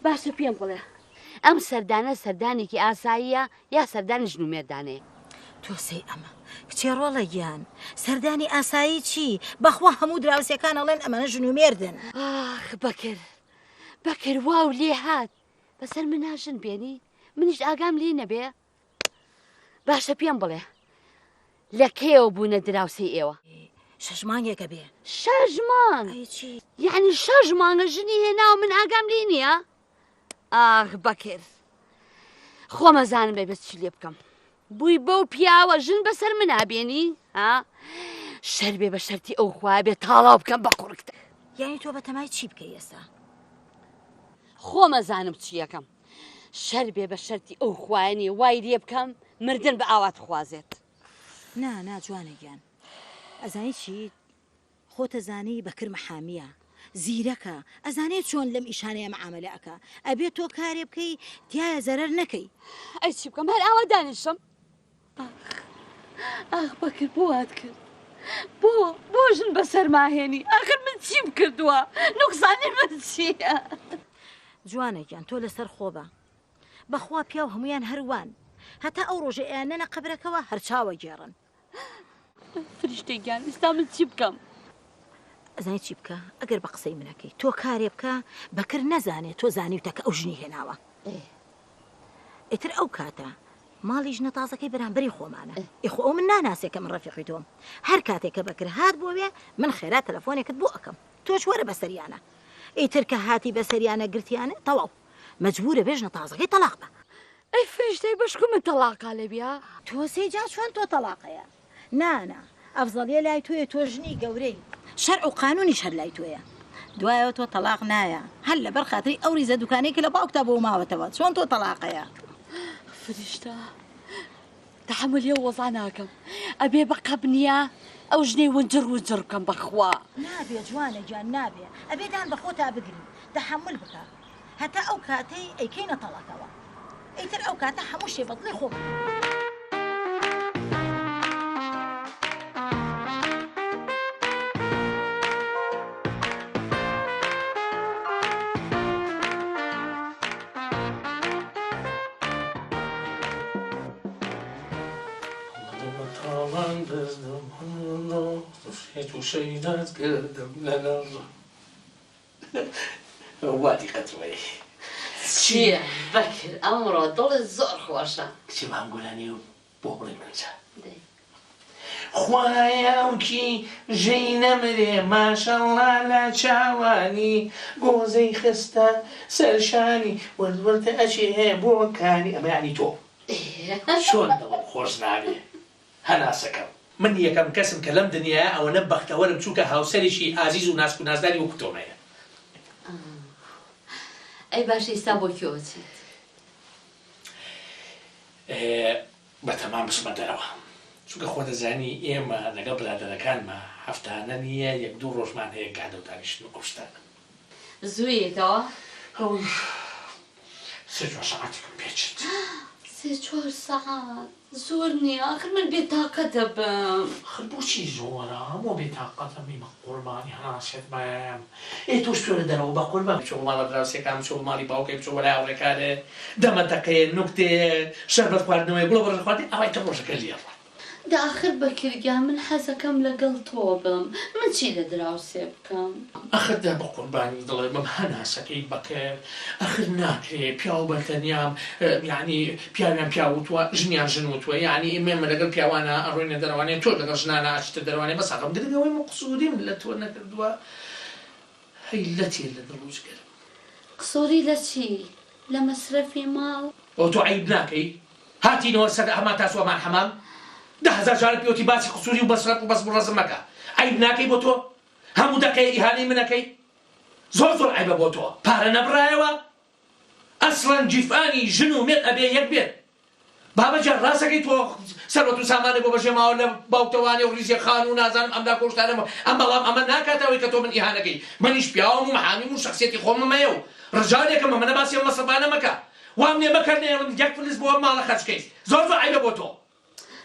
باشە پێم بڵێ ئەم سەردانە سەردانێکی ئاساییە یا سەردانی ژن و مێردانەیە؟ تۆ سەی ئەمە کچێ ڕۆڵە گیان سەردانی ئاسایی چی بەخوا هەموو دراوسێکان ئەڵێن ئەمانە ژن و مێردن. ئاخ بەکر بەکر واو لێ هات بەسەر منا ژن بێنی منیش ئاگام لێی نەبێ باشە پێم بڵێ لە کەیەوە بوونە دراوسێی ئێوە؟ شەش مانگێکە بێ. شەش مانگ؟ ئەی چی؟ یعنی شەش مانگە ژنی هێناوە من ئاگام لێی نییە؟ ئاخ بەکر خۆمەزانم بێ بەس چی لێ بکەم بووی بەو پیاوە ژن بەسەر منا بێنی ها شەر بێ بە شەرتی ئەو خوا بێ تاڵاو بکەم بە قوڕگت. یعنی تۆ بەتەمای چی بکەی ئێستا؟ خۆمەزانم چیەکەم شەر بێ بە شەرتی ئەو خوایە نیە وای لێ بکەم مردن بە ئاوات خوازێت. نا نا جوانە گیان ئەزانی چی خۆت ئەزانی بەکر محامیە زیرەکە ئەزانێ چۆن لەم ئیشانەیە معامەلە ئەکا ئەبێ تۆ کارێ بکەی تیایە زەرەر نەکەی. ئەی چی بکەم هەر ئاوا دانیشم ئاخ ئاخ بەکر بۆ وات کرد بۆ بۆ ژن بەسەرما هێنی ئاخر من چیم کردووە نوقسانی من چییە؟ جوانە گیان تۆ لەسەر خۆ بە بەخوا پیاو هەموویان هەر وان هەتا ئەو ڕۆژەی ئەیاننەنە قەبرەکەوە هەر چاوە گێڕن. فریشتە گیان ئیستا من چی بکەم؟ ئەزانی چی بکە ئەگەر بە قسەی منەکەی تۆ کارێ بکە بەکر نەزانێ تۆ زانیوتە کە ئەو ژنی هێناوە ئیتر ئەو کاتە ماڵی ژنە تازەکەی بەرامبەری خۆمانە ئیخۆ ئەو من ناناسێ کە من ڕەفیقی تۆم هەر کاتێک کە بەکر هات بۆ وێ من خێرا تەلەفۆنێکت بۆ ئەکەم تۆش وەرە بەسەریانە ئیتر کە هاتی بەسەریانە گرتیانە تەواو مەجبورە بێ ژنە تازەکەی تەلاق بە. ئەی فریشتەی بەشکو من تەڵاقا لەویا. تۆ سێ جا چۆن تۆ تەڵاقەیە نا نا ئەفزەڵیە لای تۆیە تۆ ژنی گەورەی شەرع و قانونیش هەر لای تۆیە دوایەوە تۆ تەڵاق نایە هەر لەبەر خاتری ئەو ڕیزە دوکانەی کە لە باوکتا بۆ ماوەتەوە چۆن تۆ تەڵاقەیە. فریشتە تەحەمولی ئەو وەزعە ناکەم ئەبێ بە قەبنیە ئەو ژنەی ونجڕ ونجڕ بکەم بەخوا. نابێ جوانە گیان نابێ ئەبێ دان بە خۆتا بگری تەحەمول بکە هەتا ئەو کاتەی ئەیکەینە تەڵەکەوە ئیتر ئەو کاتە هەموو شتێ بە دڵی خۆمان. وا دیقەت وەی. چییە بەکر ئەمڕۆ دڵت زۆر خۆشە. کچێ با ئەم گۆرانیە بۆ بڵێم ئەمجا. دەی. خوایە ئەو کی ژەی نەمرێ ماشەڵا لە چاوانی گۆزەی خستە سەر شانی ورد ورد ئەچێ بۆ کانی ئەمە یانی تۆ چۆن دڵم خۆش نابێ هەناسەکەم. من یەکەم کەسم کە لەم دنیایە ئەوەنە بەختەوەرم چونکە هاوسەرێکی ئازیز و ناسک و نازداری وەکو تۆم هەیە. ئەی باشە ئیستا بۆ کوێ ئەچیت؟ بەتەمام بچمە دەرەوە چونکە خۆت ئەزانی ئێمە لەگەڵ برادەرەکانما هەفتانە نییە یەک دوو ڕۆژمان هەیە گادە و دانیشتن و ئەو شتانە. زوو یەیتەوە؟ ئەوەی سێ چوار سەعاتێکم پێ چێت. سێ چوار سەعات زۆر نییە ئاخر من بێتاقەت ئەبم. ئاخر بۆچی زۆرە بۆ بێتاقەت ئەبی بەقوربانی هەناسەت بم. ئێ تۆش بچۆرە دەرەوە بەقوربان بچۆ بۆ ماڵە دراوسێکان بچۆ بۆ ماڵی باوکێ بچۆ بۆ لای هاوڕێکانێ دەمە تەقەیە نوکتەیە شەربەت خواردنەوەیە گوڵە بەڕێژە خواردنی ئاوای تر ڕۆژەکە لێ ڕوات. دە ئاخر بەکر گیان من حەزەکەم لەگەڵ تۆ بم من چی لە دراوسێ بکەم. ئاخر دە بەقوربانی دڵێ بم هەناسەکەی بەکر ئاخر ناکرێ پیاو بەتەنیام یەعنی پیاویان پیاو وتوە ژنیان ژن وتوە یەعنی ئێمە لەگەڵ پیاوانا ئەڕۆینە دەرەوانێ تۆش لەگەڵ ژنانا ئەچیتە دەرەوانێ بەس ئاخر گرنگ ئەوەی من قسوریم لە تۆ نەکردوە هەی لەتێ لە دڵ و جگەرم. قسوری لە چی؟ لە مەسرەفی ماڵ؟ ئۆ تۆ عەیب ناکەی هاتینەوە سەر هەمان تاس و هەمان حەمام 10,000 جارت پێ وتی باسی قسوری و مەسرەف و بەزم و ڕەزم مەکە عەیب ناکەی بۆ تۆ هەموو دەقەیە ئیهانەی من ئەکەی زۆر زۆر عەیبە بۆ تۆ پارە نەبڕایەوە ئەسڵەن گیرفانی ژن و مێرد ئەبێ یەک بێت بابە گیان ڕاستەکەی تۆ سەروەت و سامانێ بۆ بەجێ ماوە لە باوکتەوانێ و ڕیزێ خانوو نازانم ئەم داکۆ شتانە ئەم بەڵام ئەمە ناکاتە ئەوەی کە تۆ من ئیهانەکەی منیش پیاوم و محامیم و شەخسیەتی خۆمم هەیە و ڕجالێکم ئەمەنە باسی ئەم مەسرەفانە مەکە وام لێ مەکە نەیەڵم یەک فلس بۆ ئەم ماڵە خەرج کەیت زۆر زۆر عەیبە بۆ تۆ.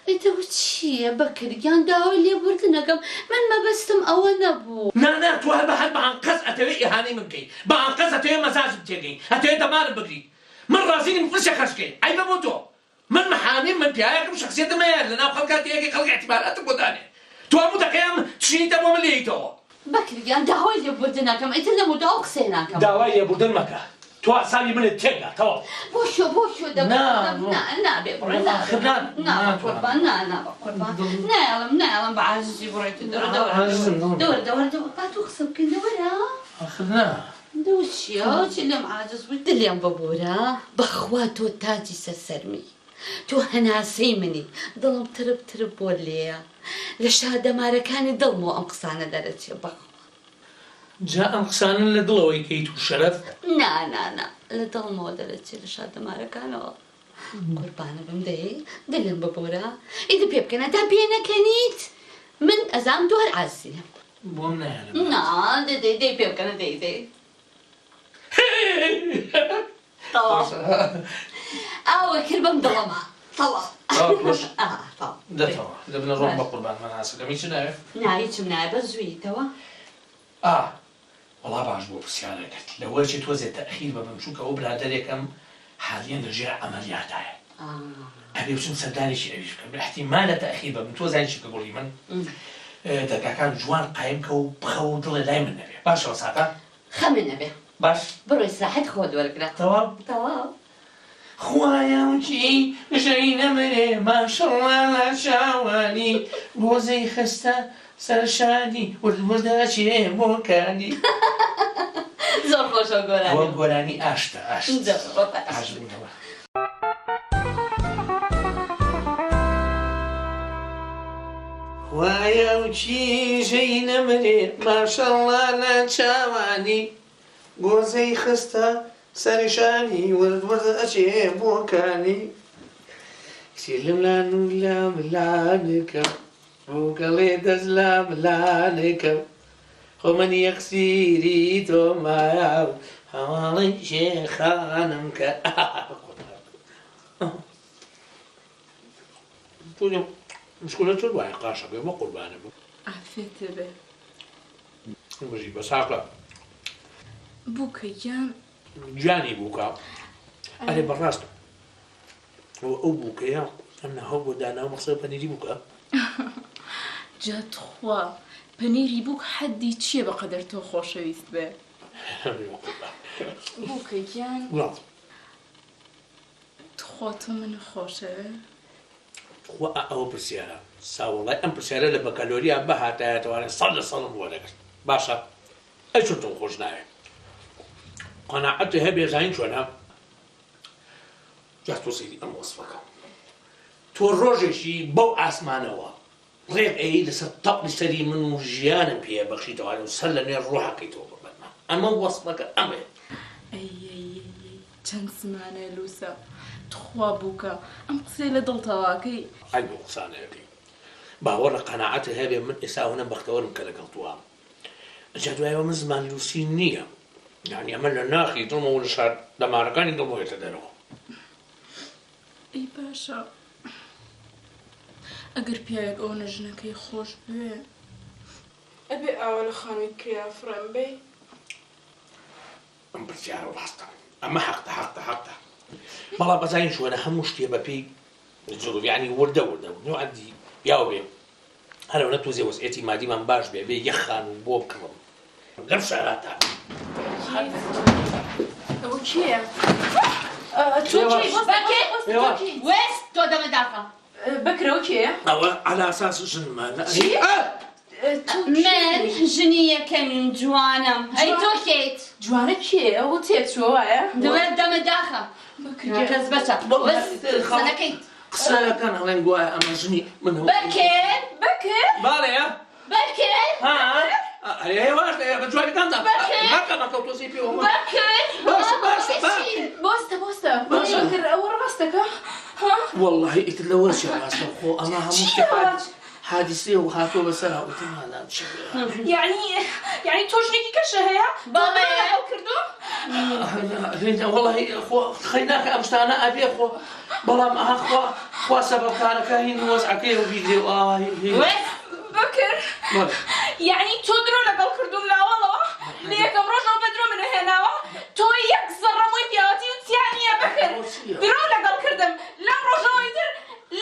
ئەی تەوە چییە بەکر گیان داوای لێبوردن ئەکەم من مەبەستم ئەوە نەبوو. نا نا تۆ هەر بە هەر بە ئانقەست ئەتەوێ ئیهانەی من بکەی بە ئانقەست ئەتەوێ مەزاجم تێگەی ئەتەوێ دەمارم بگریت من ڕازی نیم فلسێک خەرج کەی عەیبە بۆ تۆ من محامیم من پیاوێکم شەخسیەتم هەیە لەناو خەڵکا تێگەی خەڵک ئیعتیباراتم بۆ دانێ تۆ هەموو دەقەی ئەم چینیتە بۆ من لێیتەوە. بەکر گیان داوای لێبوردن ئەکەم ئیتر لەمەودوا ئەو قسەیە ناکەم. داوای لێبوردن مەکە تۆ ئەعسابی منت تێکدا تەواو. بۆ کوێ بۆ کوێ دەبڕۆ نا نا نابێ بڕۆی نا ئاخر نا نا بەقوربان نا نا بەقوربان نایەڵم نایەڵم بە عاجزی بڕۆیتە دەرەوە دەوەرە عاجزم دڵم دەوەرە دەوەرە دەوەرە با تۆ قسە بکەین دەوەرە ئاخر نا دەوە چیە چی لێم عاجز بووی دلێم ببورە بەخوا تۆ تاجی سەر سەرمی تۆ هەناسەی منی دڵم ترپ ترپ بۆ لێیە لە شادەمارەکانی دڵمەوە ئەم قسانە دەرەچێ بەخوا. جا ئەم قسانە لە دڵەوەی کەیت و شەرەف؟ نا نا نا لە دڵمەوە دەرەچێ لە شادەمارەکانەوە قوربانە بم دەی دلم ببورە ئیدی پێ بکەنە تا پێ نەکەنیت من ئەزانم تۆ هەر عاززی لێم. بۆم نایەنە نا دەی دەی دەی پێ بکەنە دەی دەی. تەواو ئاوە کرد بەم دڵەما تەواو. تەواو تۆش ئا تەواو. دە تەواو دە بنە ڕۆم بەقوربان من ئاسەکەم هیچت ناوێ؟ نا هیچم ناوێ بەس زووی تەوە. ئا وەڵا باش بوو پرسیارەکەت لەوەچێ تۆزێ تەئخیر ببم چونکە ئەو برادەرێکم حالیەن لە ژێر عەمەلیاتایە ئەبێ بچم سەردانێکی ئەویش بکەم ئیحتیمالە تەئخیر ببم تۆ زانی چی بکە گوڵی من دەرگاکان جوان قایم کە و بخەوە و دڵێ لای من نەبێ باشە وەساکە؟ خەمت نەبێ باش بڕۆ ئیسراحەت خۆت وەرگرە. تەواو تەواو. خوایە وتی ژەی نەمرێ ماشەڵا لە چاوانی گۆزەی خستە سەر شانی ورد ورد ئەچێ بۆ کانی. زۆر خۆشە گۆرانی. ئەوە گۆرانی ئاشتە ئاشت. زۆر باش. ئاشت بوونەوە. خوایە و کیژەی نەمرێ ماشەڵا لە چاوانی گۆزەی خستە سەر شانی ورد ورد ئەچێ بۆ کانی کچی لملان و لاملانکەم بووکەڵێ دەست لاملانکەم خۆ من یەخسیری تۆ مایە و هەواڵی شێخانم کە مشکلە چۆن وایە قاشەکەی بۆ قوربانە بوو عافێت بێ. بژی بە ساقە. بووکە گیان. گیانی بووکە ئەرێ بەڕاست ئەوە ئەو بووکەیە ئەم ناوە بۆ داناوە مەقسەد پەنیری بووکە؟ جا تخوا پەنیری بووک حەدی چییە بەقەدەر تۆ خۆشەویست بێ؟ بووکە گیان. تخوا تۆ منت خۆشەوێ؟ تخوا ئا ئەوە پرسیارە ساوەڵای ئەم پرسیارە لە بەکالۆریا بهاتایەتەوانێ سەد لە سەدم وەرەگرت باشە ئەی چۆن تۆم خۆش ناوێ قەناعەتت هەبێ زانی چۆنە جا تۆ سەیری ئەم وەسفەکە تۆ ڕۆژێکی بەو ئاسمانەوە ڕێک ئەیەی لەسەر تەقی سەری من و ژیانم پێ بەخشیتەوە و سەر لە نوێ ڕۆحەکەیتەوە بە بەرما ئەمە وەسفەکە ئەمەیە. ئەی ئەی ئەی ئەی چەند زمانە لوسە تخوا بوکە ئەم قسەی لە دڵتەوە ئەکەی. عەیب ئەو قسانە ئەکەی باوەڕە قەناعەتت هەبێ من ئێستا ئەوەنە بەختەوەرم کە لەگەڵ تۆام جا دوایەوە من زمان لوسی نییە یانی ئەمە لە ناخی دڵمەوە لە شار دەمارەکانی دڵمەوە یەتە دەرەوە. ئەی باشە ئەگەر پیاوێک ئەوەنە ژنەکەی خۆش بوێ ئەبێ ئاوا لە خانووی کرێیا فڕێم بەی؟ ئەم پرسیارە ڕاستە ئەمە حەقتە حەقتە حەقتە بەڵام ئەزانین چۆنە هەموو شتێ بەپێی زروف یعنی وردە وردە نوعدی پیاو بێ هەر ئەونە تۆزێ وەزعیەتی مادیمان باش بێ بێ یەک خانوو بۆ بکڕم لەم شاراتە. ئەوە کێیە؟ تۆ کێی؟ بەکر وێست تۆ دەمت داخە. بەکر ئەوە کێیە؟ ئەوە عەلا ئەساس ژنمە. چی؟ من ژنی یەکەمیم جوانم ئەی تۆ کێیت؟ جوانە کێیە؟ ئەوە تێکچووە وایە؟ دڵێت دەمت داخە. کەس بەچە بەس قسە نەکەیت. قسەکان ئەڵێن گوایە ئەمە ژنی منە و. بەکر بەکر بەڵێ بەکر ها ئەرێ هێواش بە جوانەکاندا بەکر مەکە مەکە و تۆزی پێوە بەکر باشە باشە باشە بۆستە بۆستە بەکر ئەوە ڕاستەکە ها وەڵڵاهی ئیتر لەوە چی ڕاستە خۆ ئەمە هەموو شتێک چی حادیسەیە و هاتووە بەسەرا وتم مادام چی بێ. یەعنی یەعنی تۆ ژنێکی کەشە هەیە؟ بەڵێ. لەگەڵ کردووم؟ وەڵی خۆ خەی ناکە ئەم شتانە ئەبێ خۆ بەڵام ئەها خوا خوا سەبەبکارەکە هین وەزعەکەی و بیگرێ و ئاوا هین هین. بەکر بەڵێ. یەعنی تۆ درۆ لەگەڵ کردووم لە ئەوەڵەوە لە یەکەم ڕۆژەوە بە درۆ منت هێناوە تۆ یەک زەڕە مووی پیاوەتی و تیا نییە بەکر درۆ لەگەڵ کردم لەم ڕۆژەوە ئیتر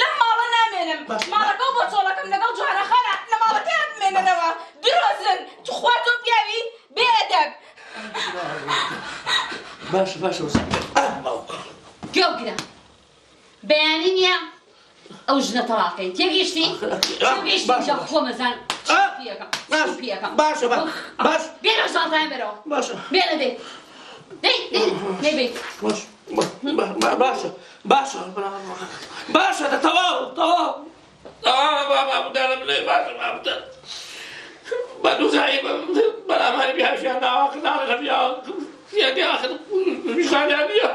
لەم ماڵە نامێنم ماڵەکەو بۆ چۆڵەکەم لەگەڵ جوانە خانە لە ماڵەکەیان بمێننەوە درۆزن توخوا تۆ پیاوی بێ ئەدەب. باشە باشە وەستا باوکە. گوێ بگرە بەیانی نییە ئەو ژنە تەڵاقەی تێگەیشتی تێگەیشتی جا خۆم ئەزانم چی پێ ئەکەم چی پێ ئەکەم باشە باش بێنە ژانتایان بەرەوە باشە بێنە دەی دەی دەی دەی بەی باش باشە باشە باشە دە تەواو تەواو تەواو باشە بابتە بە دوزایی بەرامانی بیاشیان ناوە ناڵێ لە بیا یعنی آخر میشانیان نییە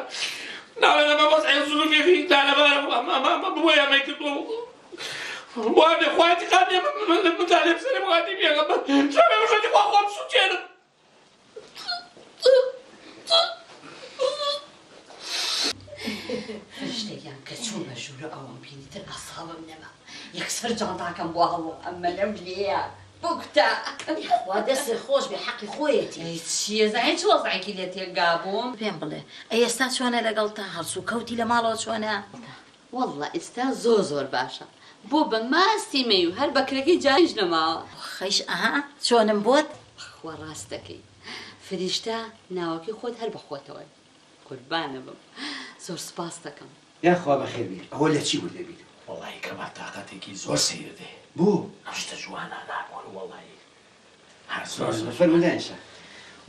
ناڵێ لە بەس زروفێکی دانەبارە بۆ ئەمەی کردووە بۆ ئەمێ خوایەتی قابێ من تالێ بسەرێ بۆ پێغەمبەر شەوێ وشەتی خوا خۆم سوتێنم. فریشتە گیان کە چوومە ژوورە ئەوەم بینی تر ئەساڵم نەما یەکسەر جانتاکەم بۆ هەڵوە ئەمەلەم لێیە بوکتە. یاخوا دەستت خۆش بێ حەقی خۆیەتی. ئەی چیە زانی چ وەزعێکی لێ تێکگابووم. پێم بڵێ ئەی ئێستا چۆنە لەگەڵتا هەڵسوکەوتی لە ماڵەوە چۆنە؟ وەڵڵا ئیستا زۆر زۆر باشە بۆ بە ماستی مەی و هەر بەکرەکەی جاریش نەماوە. خەیش ئەها چۆنم بۆت؟ بەخوا ڕاست دەکەی فریشتە ناوەکەی خۆت هەر بە خۆتەوەیە قوربانە بم زۆر سوپاست دەکەم. یاخوا بەخێر بێی ئەوە لە چی ورد دەبیت. وەڵایی کەمال تاقەتێکی زۆر سەیرت هەیە. بۆ؟ ئەم شتە جوانە ناکۆن وەڵایی هەر زۆر زۆر. فەرموو دانیشە.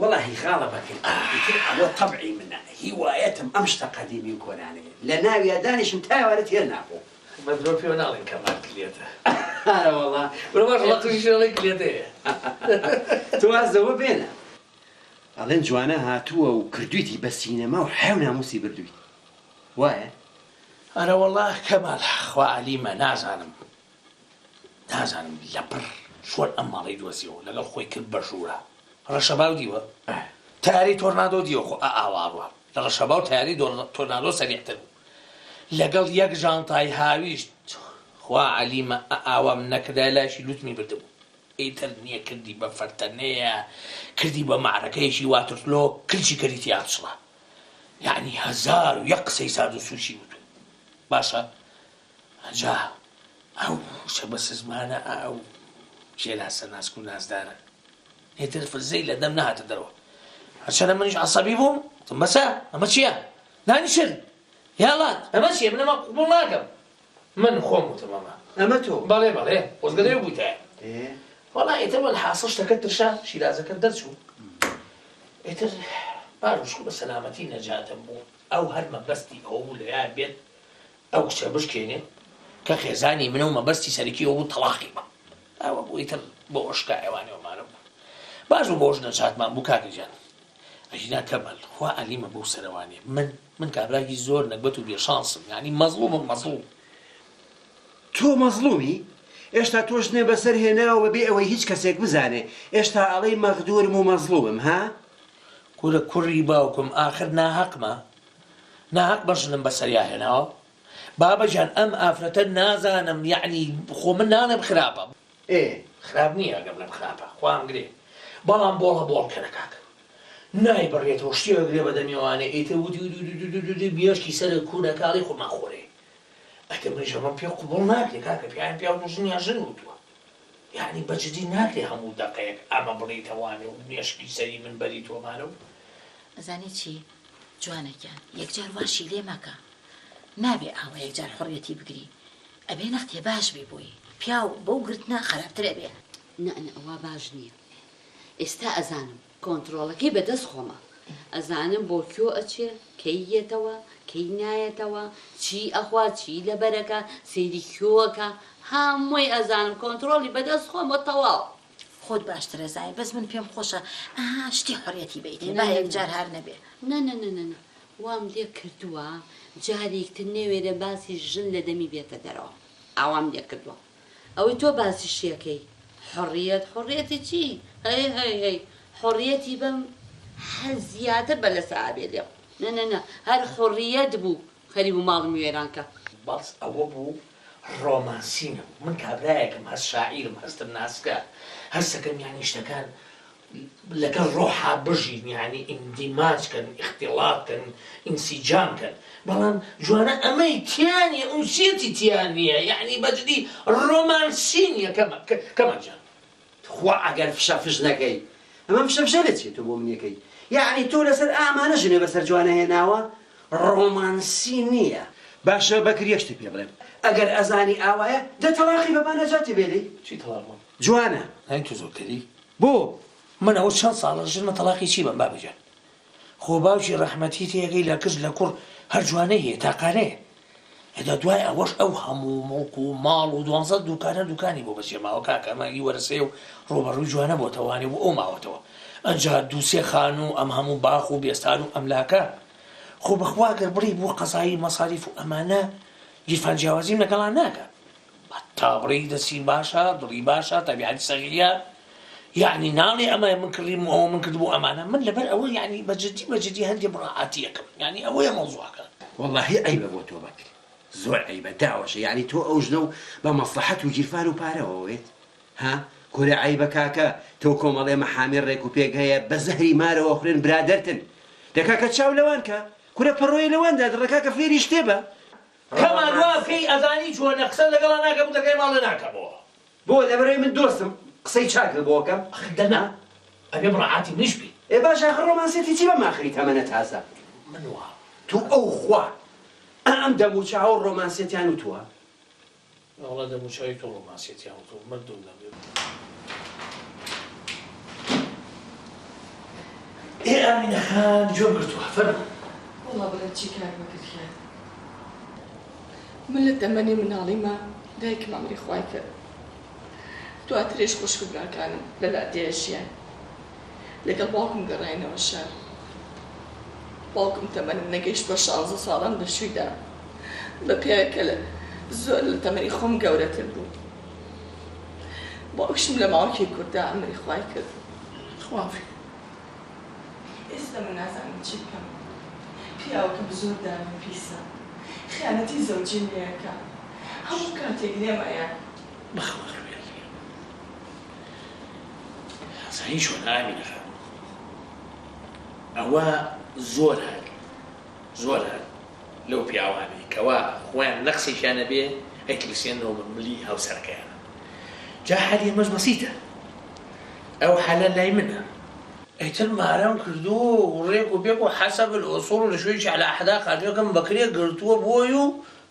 وەڵاهی خاڵە بەکر ئیتر ئەوە تەبعی منە هیوایەتم ئەم شتە قەدیمی و کۆنانەیە لە ناویا دانیشم تا ئێوارە تێر نابوو. بە درۆ پێوە ناڵێن کەمال کلێتە. ئارەوەڵا. برۆ باش ڵەقژیش ئەڵێ کلێتەیە. تۆ واز لەوە بێنە. ئەڵێن جوانە هاتووە و کردوویتی بە سینەما و حەیاو ناموسی بردوویت. وایە؟ ئەرەوەڵا کەمال خوا عەلیمە نازانم نازانم لەپڕ چۆن ئەم ماڵەی دۆزیەوە لەگەڵ خۆی کرد بە ژوورا ڕەشەباو دیوە تەیارەی تۆرنادۆ دیوە خۆ ئا ئاوا ڕوا لە ڕەشەباو تەیارەی تۆرنادۆ سەریعتر بوو لەگەڵ یەک ژانتای هاویشت خوا عەلیمە ئا ئاوام نەکردایە لایشی لوتمی بردبوو ئیتر نیە کردی بە فەرتەنەیە کردی بە مەعرەکەیەکی واترتلۆ کلکی کردی تیا چڵا یەعنی 1001 قسەی سارد و سووکی وتوو باشە ئەجا ئەو وشە بەسزمانە ئەو گێلاسە ناسک و نازدارە ئیتر فزەی لە دەم نەهاتە دەرەوە هەرچەنە منیش عەسەبی بووم وتم بەسە ئەمە چییە دانیشن یاڵات ئەمە چییە من ئەمە قبوڵ ناکەم من خۆم وتم ئەمە ئەمە تۆ بەڵێ بەڵێ خۆزگە لەوێ بوویتایە وەڵا ئیتر وەلحاسڵ شتەکە ترشا شیرازەکە دەرچوو ئیتر باش بوو بە سەلامەتی نەجاتم بوو ئەو هەر مەبەستی ئەوە بوو لەوێ بێت ئەو کچە بشکێنێ کە خێزانی منە و مەبەستی سەرەکی ئەوە بوو تەڵاقی بەم ئەوە بوو ئیتر بۆ ئۆشکا ئێوانێ ومانە بوو باش بوو بۆش نەجاتمان بوو کاکە گیان ئەگینا کەمال خوا عەلیمە بەو سەرەوانێ من من کابراکی زۆر نەگبەت و بێ شانسم یانی مەزڵومم مەزڵوم. تۆ مەزڵومی؟ ئێشتا تۆ ژنێ بەسەر هێناوە بەبێ ئەوەی هیچ کەسێک بزانێ ئێشتا ئەڵێی مەغدورم و مەزڵومم ها؟ کورە کوڕی باوکم ئاخر ناهەقمە ناهەقمە ژنم بەسەریا هێناوە بابە گیان ئەم ئافرەتە نازانم یەعنی خۆ من ناڵێم خراپە ئێ. خراپ نییە ئەگەر بڵێم خراپە خوا ئەمگرێ بەڵام بۆڵە بۆڵ کەرە کاکە نایبڕێتەوە شتێک ئەگرێ بە دەمیەوانێ ئیتر وتی وتی مێشکی سەر کورە کاڵی خورما خۆرێ ئەتە منیش ئەمەم پێ قبوڵ ناکرێ کاکە پیاویان پیاو و ژنیان ژن وتووە یەعنی بە جدی ناکرێ هەموو دەقەیەک ئەمە بڵێیتەوانێ و مێشکی سەری من بەریتەوەمانە و. ئەزانی چی جوانە گیان یەکجار واشی لێ مەکە نابێ ئاوا یەکجار حوڕیەتی بگری ئەبێ نەختێ باش بی بۆی پیاو بەو گرتنە خەراپتر ئەبێ. نە نە وا باش نیە ئێستا ئەزانم کۆنتڕۆڵەکەی بە دەست خۆمە ئەزانم بۆ کوێ ئەچێ کەی یەتەوە کەی نایەتەوە چی ئەخوا چی لەبەرەکا سەیری کوێ ئەکا هەمووی ئەزانم کۆنتڕۆڵی بە دەست خۆمە تەواو. خۆت باشتر ئەزانی بەس من پێم خۆشە ئەها شتی حوڕیەتی بەیتێ با یەکجار هار نەبێ. نە نە نە نە وام لێ کردووە جارێک تر نەوێرێ باسی ژن لە دەمی بێتە دەرەوە ئاوام لێ کردووە. ئەوەی تۆ باسیشیەکەی حوڕیەت حوڕیەتی چی هەی هەی هەی حوڕیەتی بەم هەر زیاتر بە لەسە ئابێ لێم نە نە نە هەر حوڕیەت بوو خەریک بوو ماڵم وێران کە. بەس ئەوە بوو ڕۆمانسی نەبوو من کابرایەکم هەست شاعیرم هەستم ناسکە هەستەکەم یانی شتەکان لەگەڵ ڕۆحا بژین یانی ئیندیماج کەن ئیختیڵات کەن ئینسیجام کەن بەڵام جوانە ئەمەی تیا نیە ئونسیەتی تیا نیە یانی بەجدی ڕۆمانسی نیە کەمال جان. تخوا ئەگەر فشە فش نەکەی ئەمە فشە فشە لە چیە تۆ بۆ منیەکەی یەعنی تۆ لەسەر ئامانە ژنێ بەسەر جوانە هێناوە ڕۆمانسی نیە. باشە بەکر یەک شتت پێ بڵێم ئەگەر ئەزانی ئاوایە دە تەڵاقی بە با نەجاتی بێ لێی. چی تەڵاق بم؟ جوانە. ئەی تۆ زۆر کەری. بۆ؟ من ئەوە چەند ساڵە ژنمە تەڵاقی چی بەم بابە گیان خۆ باوکی ڕەحمەتی تێگەی لە کچ لە کوڕ هەر جوانەی هەیە تاقانەیە ئەجا دوای ئەوەش ئەو هەموو موڵک و ماڵ و دوانزە دوکانە دوکانی بۆ بەجێ ماوە کاکە ئەمە ئی وەرەسەیە و ڕووبەڕووی جوانە بۆتەوە وانێ بۆ ئەو ماوەتەوە ئەجا دوو سێ خانوو ئەم هەموو باخ و بێستان و ئەملاکە خۆ بەخوا گەر بڵێی بۆ قەزایی مەساریف و ئەمانە گیرفان جیاوازیم لەگەڵا ناکا تا بڵێی دەستی باشە دڵی باشە تەبیعەتی سەغیرە یەعنی ناڵێ ئەمە من کڕیم و ئەوە من کردم و ئەمانە من لەبەر ئەوە یەعنی بە جدی بە جدی هەندێ مڕاعاتی ئەکەم یەعنی ئەوەیە مەوزوعەکە. وەڵاهی عەیبە بۆ تۆ بەکر زۆر عەیبە داوەشە یەعنی تۆ ئەو ژنە و بە مەسڵەحەت و گیرفان و پارەوە وێت ها کورە عەیبە کاکە تۆ کۆمەڵێ مەحامی ڕێک و پێک هەیە بە زەهری مارەوە خوێن برادەرتن دە کاکە چاو لەوان کە کورە پەڕۆیە لەوان دادڕە کاکە فێری شتێ بە. کەمال وا بکەی ئەزانی چۆنە قسەت لەگەڵا ناکەم و دەرگای ماڵێ ناکەمەوە. بۆ لەبەرئەوەی من دۆستم قسەی چاکت بۆ ئەکەم. ئەخر دەنا ئەبێ مڕاعاتی منیش بکەی. ئێ باشە ئەخر ڕۆمانسیەتی چی بەم ئاخری تەمەنە تازە. من وا. تو ئەو خوا ئەم دەموچاوە ڕۆمانسیەتیان وتوە. نەوەڵا دەموچاوی تۆ ڕۆمانسیەتیان وتوە مردوم لەم. ئێ ئامینە خان گوێم گرتووە فەرموو. وەڵا بڵێم چی کاک بەکر گیان من لە تەمەنی مناڵیما دایکم ئەمری خوای کرد دواتریش خوشک و براکانم لە لادێ ژیان لەگەڵ باوکم گەڕاینەوە شار باوکم تەمەنم نەگەیشت بە شانزە ساڵان لە شووی دا بە پیاوێک کە لە زۆر لە تەمەنی خۆم گەورەتر بوو باوکشم لە ماوەکی کوردا ئەمری خوای کرد. خوا فێر. ئێستا من نازانم چی بکەم پیاوەکەم زۆر داوێن پیسە خیانەتی زەوجیم لێ ئەکا هەموو کاتێک لێم ئەیا. بەخوا خوێڕیە ئەزانی چۆنە ئامینە خانم ئەوە زۆر هەن زۆر هەن لەو پیاوانەی کەوا خۆیان نەقسێکیان ئەبێ ئەیتلیسێننەوە بە ملی هاوسەرەکەیانا جا حەلی ئەمەش بەسیتە ئەو حەلە لای منە. ئیتر مارەم کردووە و ڕێک و پێک و حەسەب الاصول و لە شوێنێکی علی حدا خانوویەکم بە کرێ گرتووە بۆی و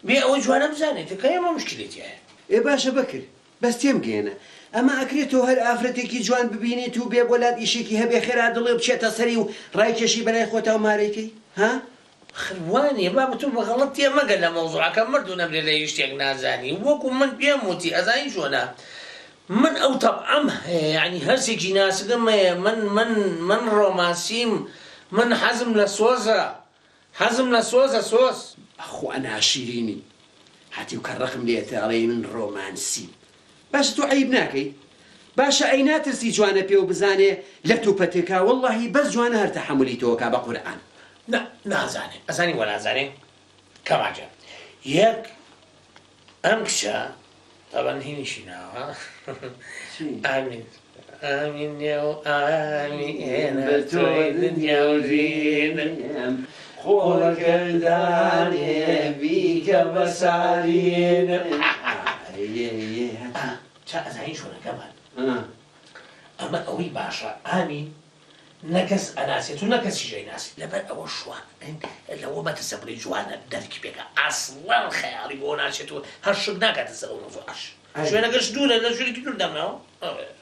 بێ ئەوەی جوانە بزانێت کە ئێمە موشکیلەی تیایە. ئێ باشە بەکر بەس تێم گەیەنە ئەمە ئەکرێ تۆ هەر ئافرەتێکی جوان ببینیت و بێ بۆ لات ئیشێکی هەبێ خێرا دڵێ بچێتە سەری و ڕایکێشی بەلای خۆتا و مارەی کەی ها؟ ئەخر وانیە بابە تۆ بە غەڵەت تێ مەگە لە مەوزوعەکە مرد و نەمرێ لە هیچ شتێک نازانی وەکو من پێم وتی ئەزانی چۆنە من ئەو تەبعەم هەیە یانی هەرسێکی ناسکم هەیە من من من ڕۆمانسیم من حەزم لە سۆزە حەزم لە سۆزە سۆز. بەخوا ناشیرینی هەتیو کە ڕقم لێتە ئەڵێی من ڕۆمانسیم باشە تۆ عەیب ناکەی باشە ئەی ناترسی جوانە پێو بزانێ لەت و پەتێکا وەڵاهی بەس جوانە هەر تەحەمولی تۆ کا بە قورئان. نا نازانێ ئەزانی وە نازانێ کەمال جان یەک ئەم کچە تەبەن هینیشی ناوە ئامین ئامین نێو ئامینە تۆی دنیا و ژینم خۆڵەکەدانێ بیکە بە سارینم چا ئەزانی چۆنەکەمان ئەمە ئەوەی باشە ئامین نە کەس ئەناسێت و نە کەسیش ئەیناسێت لەبەر ئەوە شوان لەوە مەترسە بڵێی جوانە دەرکی پێکا ئەسڵەن خەیاڵی بۆ ناچێت و هەر شک ناکاتە سەر ئەو مەوزوعەش شوێنەکەش دوورە لە شوێنێکی دوور دامناوە.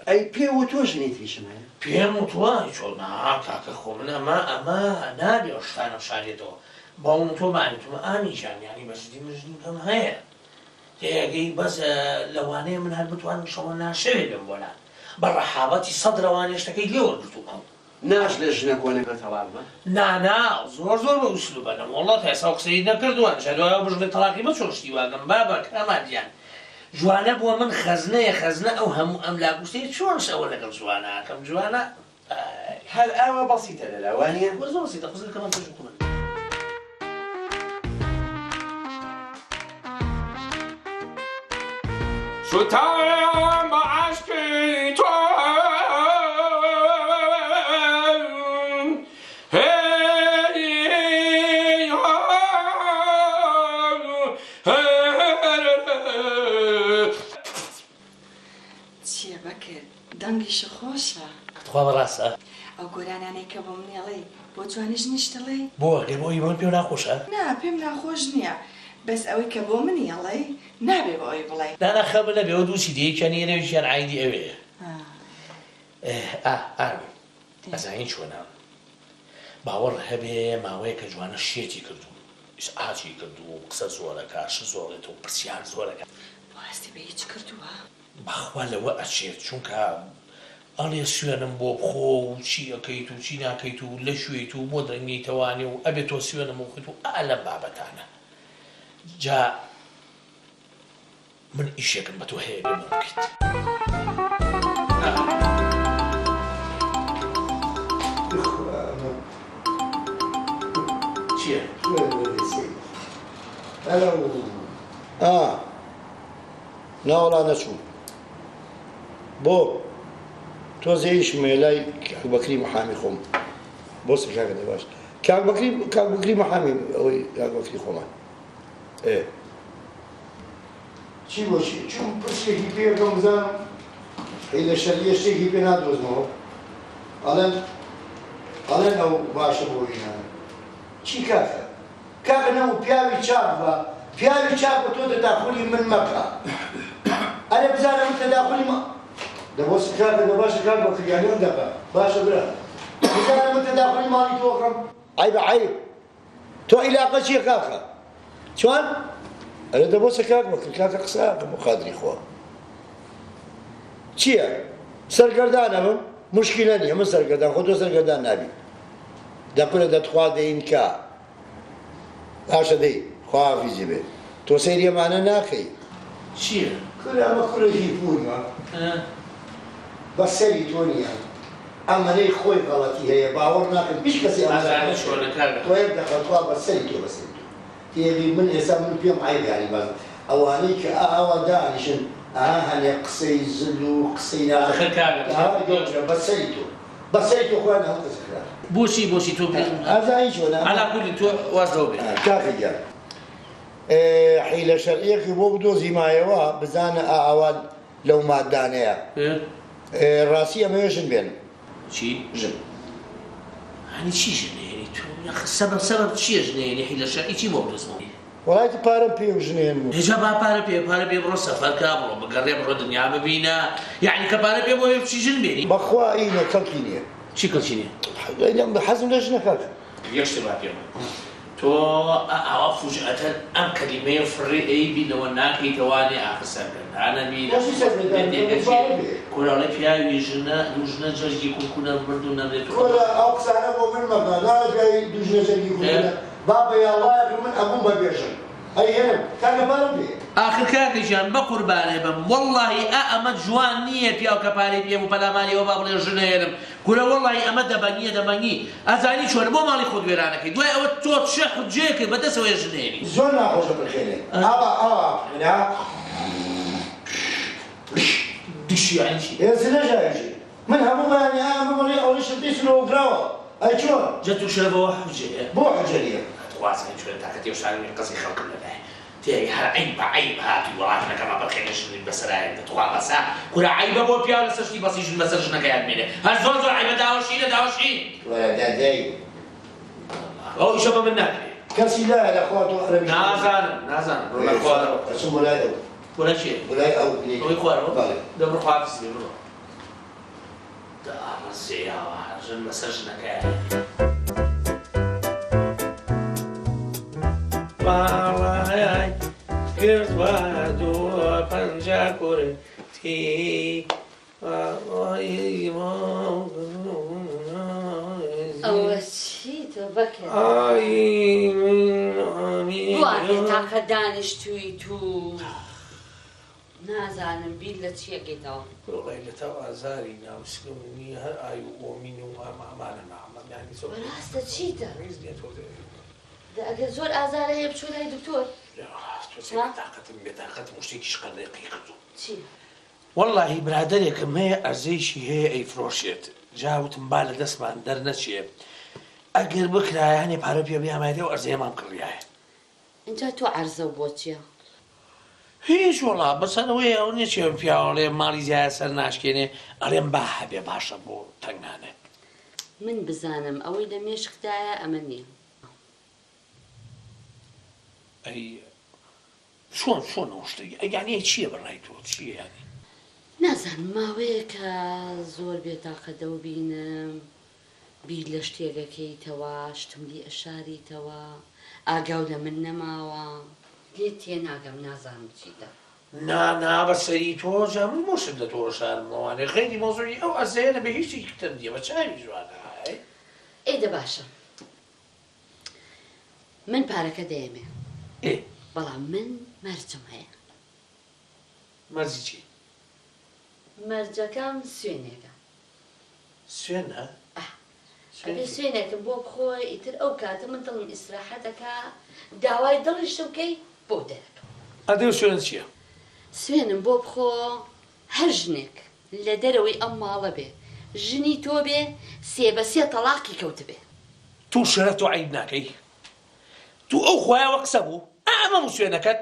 ئەی پێ وتوە ژنی تریشم هەیە؟ پێم وتوە چۆن نا کاکە خۆ من ئەمە ئەمە نابێ ئەو شتانە بشارێتەوە بەڵام تۆ بانی وتم ئامی جان یانی بە جدی من ژنی کەم هەیە تێگەی بەس لەوانەیە من هەر بتوانم شەوە ناشەوێ بێم بۆ لات بە ڕەحابەتی سەدرەوانێ شتەکەی لێ وەرگرتووم ئەو. ناش لە ژنە کۆنەکە تەڵاق بە؟ نا نا زۆر زۆر بە ئوسلوبە نەوەڵڵا تا ئێستا ئەو قسەی نەکردووە ئینجا دوای ئەوە بژڵێ تەڵاقی بە چۆن شتی واکەم بابە کامان گیان. جوانە بۆ من خەزنەیە خەزنە ئەو هەموو ئەملاک و شتەی چۆن ئەوە لەگەڵ جوانە ئەکەم جوانە ئای. هەر ئاوا بەسیتە لەلا وانیە؟ وە زۆر بەسیتە قسە کەمان پێش خۆمان. سوتام بە عەشقی تۆ چیە بەکر دەنگیشت خۆشە. تخوا بەڕاستە؟ ئەو گۆرانیانەی کە بۆ منی ئەڵێی بۆ جوانی ژنیشت ئەڵێی؟ بۆ گەر بۆ ئەوی بۆ من پێو ناخۆشە؟ نا پێم ناخۆش نیە بەس ئەوەی کە بۆ منی ئەڵێی نابێ بۆ ئەوی بڵێی. نا نا خەمت نەبێ ئەوە دوو سیدیە یەکیان ئێرە یەکیان عایدی ئەوێیە ئێ ئا ئارمین ئەزانی چۆنە باوەڕ هەبێ ماوەیەکە جوانە شێتی کردووم ئیزعاجی کردووم قسە زۆرەکا شت زۆڕێتەوە پرسیار زۆرەکا. بۆ هەستی بە هیچ کردووە؟ بەخوا لەوە ئەچێت چونکە ئەڵێ سوێنم بۆ بخۆ و چی ئەکەیت و چی ناکەیت و لەکوێیت و بۆ درەنگ یەیتەوانێ و ئەبێ تۆ سوێنم بۆ بخۆیت و ئا لەم بابەتانە جا من ئیشێکم بە تۆ هەیە بێ بۆم بکەیت. چیە؟ ئا ناوەڵا نەچووم بۆ تۆزێ ئیشم هەیە لای کاک بەکری محامی خۆم بۆ سەر کاکە دە باش کاک بەکری کاک بەکری محامی ئەوەی کاک بەکری خۆمان ئێ چی بۆ چی چوم پرسێکی پێ بکەم بزانم حیلە شەریە شتێکی پێ نادۆزمەوە ئەڵێن ئەڵێن ئەو باشە بۆ وینانە چی کاکە کاکە نەمو پیاوی چاک بە پیاوی چاک بە تۆ تەداخولی من مەکە ئەرێ بزانە من تەداخولی مە دە بۆ کاکە دە باشە کاک بەکر یانی ئەم دەقە باشە برا بزانە من تەداخولی ماڵی تۆ کەم عەیبە عەیب تۆ عیلاقە چیە کاکە چۆن ئەرێ دە بۆسە کاک بەکر کاکە قسە ئەکەم بۆ قادری خوا چییە سەرگەردان ئەبم مشکلە نییە من سەرگەردان خۆ تۆ سەرگەردان نابی دەکورە دەتخوا دەین کا باشە دەی خواحافیزی بێ تۆ سەیری ئەمانە ناکەی. چیە؟ کورە ئەمە کورێکی پورمە بە سەری تۆ نیە ئەمەنەی خۆی غەڵەتی هەیە باوەڕ ناکەم هیچ کەسێ ئەمە ئەزانم چۆنە کاکە. تۆ یەک دەقە تخوا بە سەری تۆ بە سەری تۆ تێبی من ئێستا من پێم عەیبە یانی باس ئەوانەی کە ئاوا دانیشن ئەها هەنێ قسەی زل و قسەی نا ئاخر کاکە ئەها گەورە بە سەری تۆ بە سەری تۆ خۆیان هەموو کەس خراپ. بۆچی بۆچی تۆ پێم ئەزانی چۆنە عەلا کولی تۆ واز لەوە بێنە. کاکە گیان حیلە شەرعیەکی بۆ بدۆزیمایەوە بزانە ئاوا لەو مادانەیە ڕاستی ئەمەوێ ژن بێنم. چی؟ ژن. یانی چی ژن ئەهێنی تۆ یاخ سەبەب سەبەب چیە ژن ئەهێنی حیلە شەرعی چی بۆ بدۆزمەوە؟ وەڵای تو پارەم پێیە و ژن ئەهێنم. ئێ جا با پارە پێ پارە پێ بڕۆ سەفەر کە بڕۆ بگەڕێ بڕۆ دنیا ببینە یانی کە پارە پێ بۆ هەیە بچی ژن بێنی. بەخوا ئینە کەڵکی نیە. چی کەڵکی نیە؟ حەزم لە ژنە کاکە. یەک شتێ با پێم بڵێ تۆ ئاوا فوجئەتەن ئەم کەلیمەیە فڕێ ئەی بی لەوە ناکەیتەوانێ ئاخر سەرگەردانە بی بۆچی سەرگەردان بم؟ دێتە باوەڕ چێ بێ. کورە ئەڵێ پیاوی ژنە دوو ژنە جەرگی کونکونە مرد و نەمرێ تۆ کورە ئەو قسانە بۆ من مەکە ناڵێ پیاوی دوو ژنە جەرگی کونکونە بابە یاڵڵایەکە من ئەبووم بە بێژم ئەی هێنم کاکە پارەم پێیە. ئاخر کاکە گیان بەقوربانێ بم وەڵڵاهی ئا ئەمە جوان نییە پیاو کە پارەی پێ بوو پەلاماری ئەوە با بڵێ ژن ئەهێنم کورە وەڵاهی ئەمە دەبەنگیە دەبەنگی ئەزانی چۆنە بۆ ماڵی خۆت وێرانەکەی دوای ئەوە تۆ چ حوجەیەکت بەدەسەوەیە ژن ئەهێنی. زۆر ناخۆشە پرخێنێ ئاوا ئاوا پرخێنێ ها. دشی یانی چی؟ ئێ زلەش ئاویژێ من هەموو بەیانی ئا ئەمە بڵێ ئەوەی شرتەی سنەوە کراوە ئەی چۆن؟ جا تو شەرەفەوە حوجەیە؟ بۆ حوجە نیە؟ تخوا ئەزانی چۆنە تاکە تێوشانی قەزی خەڵکم لەلایە تێی هەر عەیبە عەیب هاتوی وەڵا ژنەکەم ئەپرخێنێ ژنی بەسەرایە تخوا بەسە کورە عەیبە بۆ پیاو لەسەر شتی بەسی ژن بەسەر ژنەکەیا بمێنێ هەر زۆر زۆر عەیبە داوەشینە داوەشین. وەرە دادەی. ئەو ئیشە بە من ناکرێ. کەسی لایە لە خوا تۆ عەرەبیش نازانم نازانم بڕۆ لای خوارەوە. ئەچم بۆ لای ئەو. بۆ لای کێ؟ بۆ لای ئەو. ئەوەی خوارەوە؟ بەڵێ. دە بڕۆ خواحافیز بێ بڕۆ. داڕزێیەوە ژن بەسەر ژنەکەیا. باڵای کرد بە دوو پەنجە کورتی ئەوە چیتە بەکر؟ وا بێتاقە دانیشتوویت و. نازانم بیر لە چی ئەکەیتەوە. وەڵای لە تاو ئازاری ناو سکم نیە هەر ئای و ئۆمین و ئەم ئەمانە ناڵم یانی زۆر بەراستە چیتە؟ ڕیز نیە تۆ دەوێ. دە ئەگەر زۆر ئازارە هەیە بچۆ لای دکتۆر. تۆ بێتاقەتم بێتاقەتم و شتێکیش قەرەقی کردووم. چی؟ وەڵاهی برادەرێکم هەیە ئەرزەیەکی هەیە ئەیفرۆشێت جا وتم با لە دەستمان دەرنەچێ ئەگەر بکرایە هەنێ پارە پێ بیامایەتێ ئەو ئەرزەیەمان بکڕیایە. ئینجا تۆ عەرزەو بۆ چیە؟ هیچ وەڵا بەس هەر ئەوەیە ئەو نیە چێ پیاو ئەڵێ ماڵی زیایە سەر ناشکێنێ ئەڵێم با هەبێ باشە بۆ تەنگانە. من بزانم ئەوەی لە مێشکتایە ئەمە نیە. ئەی چۆن چۆن ئەو شتە یانی ئەی چیە بە ڕای تۆ چیە یانی؟ نازانم ماوەیەکە زۆر بێتاقەت دەوبینم بیر لە شتێک ئەکەیتەوە شتم لێ ئەشاریتەوە ئاگاو لە من نەماوە. لێت تێناگەم نازانم چیتە. نا نا بە سەری تۆ جا من بۆ شت لە تۆ ئەشارمەوانێ غەیری مەوزوعی ئەو ئەزەیە نەبێ هیچ شتێکی تر نیە بە چاوی جوانە ئەی. ئەی دە باشە من پارەکە دەیەمێ ئێ. بەڵام من مەرجم هەیە. مەرجی چی؟ مەرجەکەم سوێنێکە. سوێنە؟ ئه. ئەبێ سوێنێکم بۆ بخۆی ئیتر ئەو کاتە من دڵم ئیسراحەت ئەکا داوای دڵیشم کەی بۆ دەرەکەم. ئەدێ و سوێن چیە؟ سوێنم بۆ بخۆ هەر ژنێک لە دەرەوەی ئەم ماڵە بێ ژنی تۆ بێ سێ بە سێ تەڵاقی کەوتبێ. تو شەرەف تۆ عەیب ناکەی تو ئەو خوایە وە قسە بوو ئا ئەمە بوو سوێنەکەت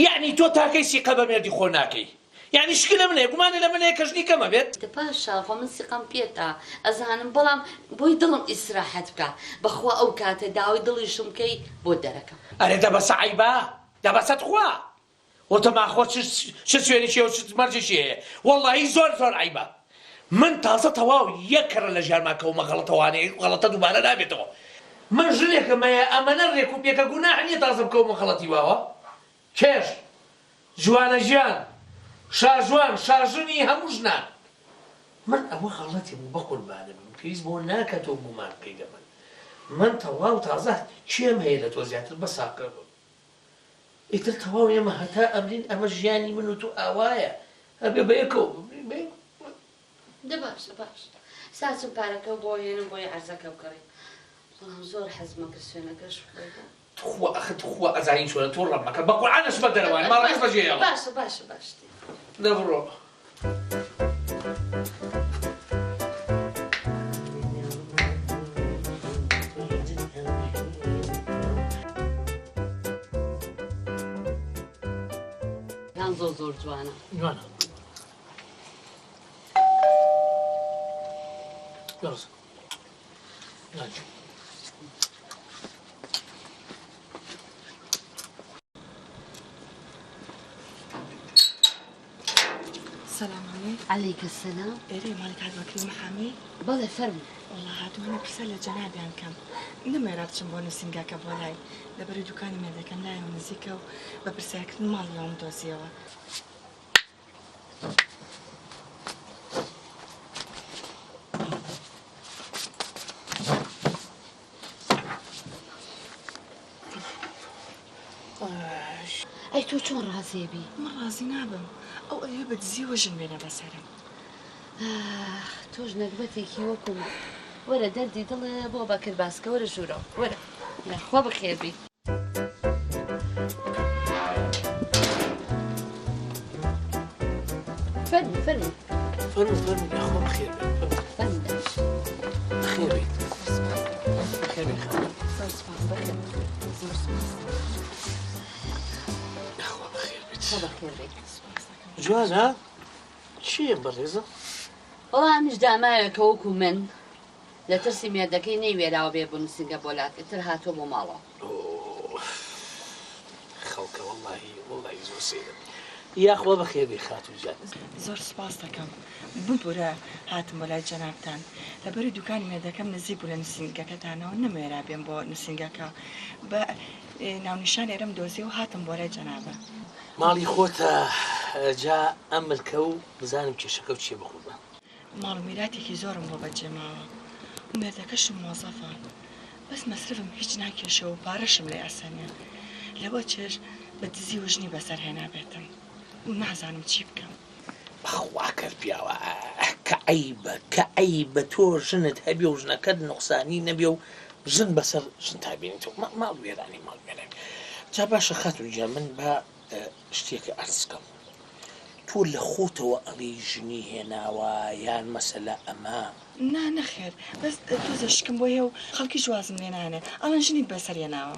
یەعنی تۆ تاکەی سیقە بە مێردی خۆ ناکەی یەعنی شک لە منێ گومانێ لە منێ کە ژنی کەم ئەبێت. دە باشە خۆ من سیقەم پێتە ئەزانم بەڵام بۆی دڵم ئیسراحەت بکا بەخوا ئەو کاتە داوای دڵیشم بکەی بۆت دەرەکەم. ئەرێ دە بەسە عەیبە دە بەسە تخوا وتم ئاخۆ چ چ سوێنێکی هەیە و چ مەرجێکی هەیە وەڵڵاهی زۆر زۆر عەیبە من تازە تەواو یەک کەڕە لە ژیانما کەومە غەڵەتەوانەی غەڵەتە دووبارە نابێتەوە من ژنێکم هەیە ئەمەنە ڕێک و پێکە گوناح نییە تازە بکەومە غەڵەتی واوە کێش جوانە گیان شاژوان شاژنی هەموو ژنان من ئەوە غەڵەتی بوو بەقوربانت بم پێویست بەوە ناکە تۆ گومان بکەی لە من من تەواو تازە کێم هەیە لە تۆ زیاتر بەسا ئیتر تەواو ئێمە هەتا ئەمرین ئەمە ژیانی من و تۆ ئاوایە ئەبێ بەیەکەوە بمرین بەیەکەوە. دە باشە باشە ساچم پارەکەو بۆ هێنم بۆی عەرزەکە بکڕین بەڵام زۆر حەزمە کرد سوێنەکەش بخۆی بۆ. تخوا ئەخر تخوا ئەزانی چۆنە توڕەم مەکە بەقورعان ئەچمە دەرەوە ماڵەکەش بەجێ هێڵم. باشە باشە باشە. دە بڕۆ. زۆر زۆر جوانە جوانە سلام علیک علیک السلام ئێرەیە ماڵی کاک بەکری محامی؟ بەڵێ فەرموو. وەڵا هاتوومە پرسیار لە جەنابیان کەم نەموێرا بچم بۆ نووسینگەکە بۆ لای لەبەری دوکانی مێردەکەم لایەوە نزیکە و بە پرسیارکردن ماڵیەوەم دۆزیەوە. ئەی تۆ چۆن ڕازی ئەبی؟ من ڕازی نابم ئەو ئەیەوێ بە دزیەوە ژن بێنە بەسەرم. ئاخ تۆش نەگبەتێکی وەکو من. وەرە دەردی دڵێ بۆ بەکر باسکە وەرە ژوورەوە وەرە یاخوا بەخێر بێی. فەرموو فەرموو. فەرموو فەرموو یاخوا بەخێر بێی فەرموو. فەرموو دانیشە. بەخێر بێیت. بەخێر بێی خانم. زۆر سوپاس بەخێر زۆر سوپاس. یاخوا بەخێر بێیت. خوا بەخێر بێیت. جوانە کێیە بەڕێزە؟ وەڵا ئەمیش داماوێکە وەکو من لە ترسی مێردەکەی نەیوێراوە بێ بۆ نوسینگە بۆ لات ئیتر هاتووە بۆ ماڵەوە. ئۆف خەڵکە وەڵاهی وەڵاهی زۆر سەیرە یاخوا بەخێر بێی خاتوو گیان. زۆر سوپاست دەکەم ببورە هاتم بۆ لای جەنابتان لەبەری دوکانی مێردەکەم نزیک بوو لە نوسینگەکەتانەوە نەموێرا بێم بۆ نوسینگەکە بە ناونیشان ئێرەم دۆزیەوە هاتم بۆ لای جەنابت. ماڵی خۆتە جا ئەمر کە و بزانم کێشەکەو چیە بەقوربان. ماڵ و میراتێکی زۆرم بۆ بەجێ ماوە و مێردەکەشم مۆزەفە بەس مەسرەفم هیچ ناکێشێ و پارەشم لێ ئەسەنێ لەوە چێژ بە دزی و ژنی بەسەر هێنابێتم. نازانم چی بکەم. بەخوا کەس پیاوە کە عەیبە کە عەیبە تۆ ژنت هەبێ و ژنەکەت نوقسانی نەبێ و ژن بەسەر ژنتا بینیتەوە ماڵ وێرانی ماڵ وێرانی جا باشە خاتون گیان من با شتێکە عەرز کەم تۆ لە خۆتەوە ئەڵێی ژنی هێناوە یان مەسەلە ئەمە؟ نا نەخێر بەس تۆزێ شکم بۆی هەیە و خەڵکیش وازم لێ نانێ ئەڵێن ژنیت بەسەر هێناوە.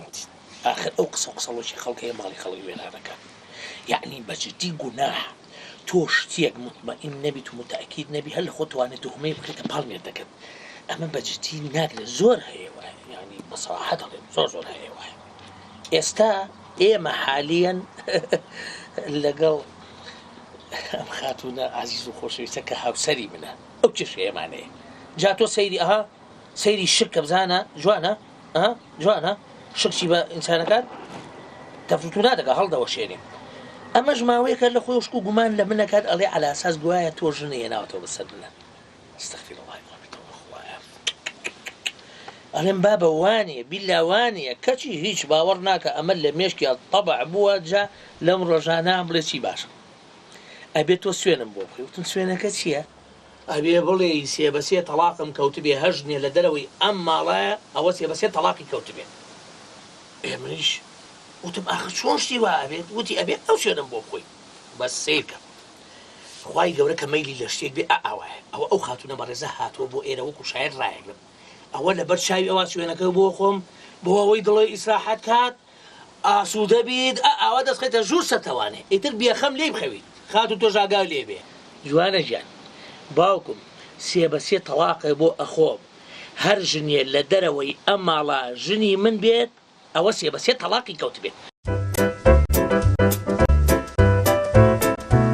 ئاخر ئەو قسە و قسەڵۆکی خەڵک هەیە ماڵی خەڵک وێران ئەکات یەعنی بە جدی گوناحە تۆ شتێک موتمەئین نەبیت و موتەئەکید نەبی هەر لە خۆتوانێ توهمەی بخەیتە پاڵ مێردەکەت ئەمە بە جدی ناکرێت زۆر هەیە وایە یەعنی بە سەراحەت ئەڵێم زۆر زۆر هەیە وایە ئێستا ئێمە حالیەن لەگەڵ ئەم خاتوونە عزیز و خۆشەویستە کە هاوسەری منە ئەو کێشەیەمان هەیە جا تۆ سەیری ئەها سەیری شک کە بزانە جوانە ئەها جوانە شک چی بە ئینسانەکان تەفروتونا دەکا هەڵدەوەشێنێ ئەمەش ماوەیەکە لە خۆی شک و گومان لە منەکات ئەڵێ عەلاساس گوایە تۆ ژنی هێناوەتەوە بەسەر منە استغفر الله العظیم تەوبە خوایە ئەڵێم بابە وانیە بیلا وانیە کەچی هیچ باوەڕ ناکە ئەمە لە مێشکیا تەبع بووە جا لەم ڕۆژانە بڵێ چی باشە ئەبێ تۆ سوێنم بۆ بخۆی وتم سوێنەکە چییە؟ ئەبێ بڵێی سێ بە سێ تەڵاقم کەوتبێ هەر ژنێ لە دەرەوەی ئەم ماڵە ئەوە سێ بە سێ تەڵاقی کەوتبێ ئێ منیش وتم ئاخر چۆن شتی وا ئەبێت وتی ئەبێ ئەو سوێنەم بۆ بخۆی بەس سەیرکە خوای گەورە کە مەیلی لە شتێک بێ ئا ئاوایە ئەوە ئەو خاتوونە بەڕێزە هاتووە بۆ ئێرە وەکو شایەت ڕایەگرم ئەوە لەبەر چاوی ئەوا سوێنەکە بۆ خۆم بۆ ئەوەی دڵی ئیسراحەت کات ئاسوودە بیت ئا ئاوا دەست خەیتە ژوور سەرتەوانێ ئیتر بێخەم لێی بخەویت خاتوو تۆش ئاگاو لێ بێ. جوانە گیان باوکم سێ بە سێ تەڵاقێ بۆ ئەخۆم هەر ژنێ لە دەرەوەی ئەم ماڵە ژنی من بێت ئەوە سێ بە سێ تەڵاقی کەوتبێت.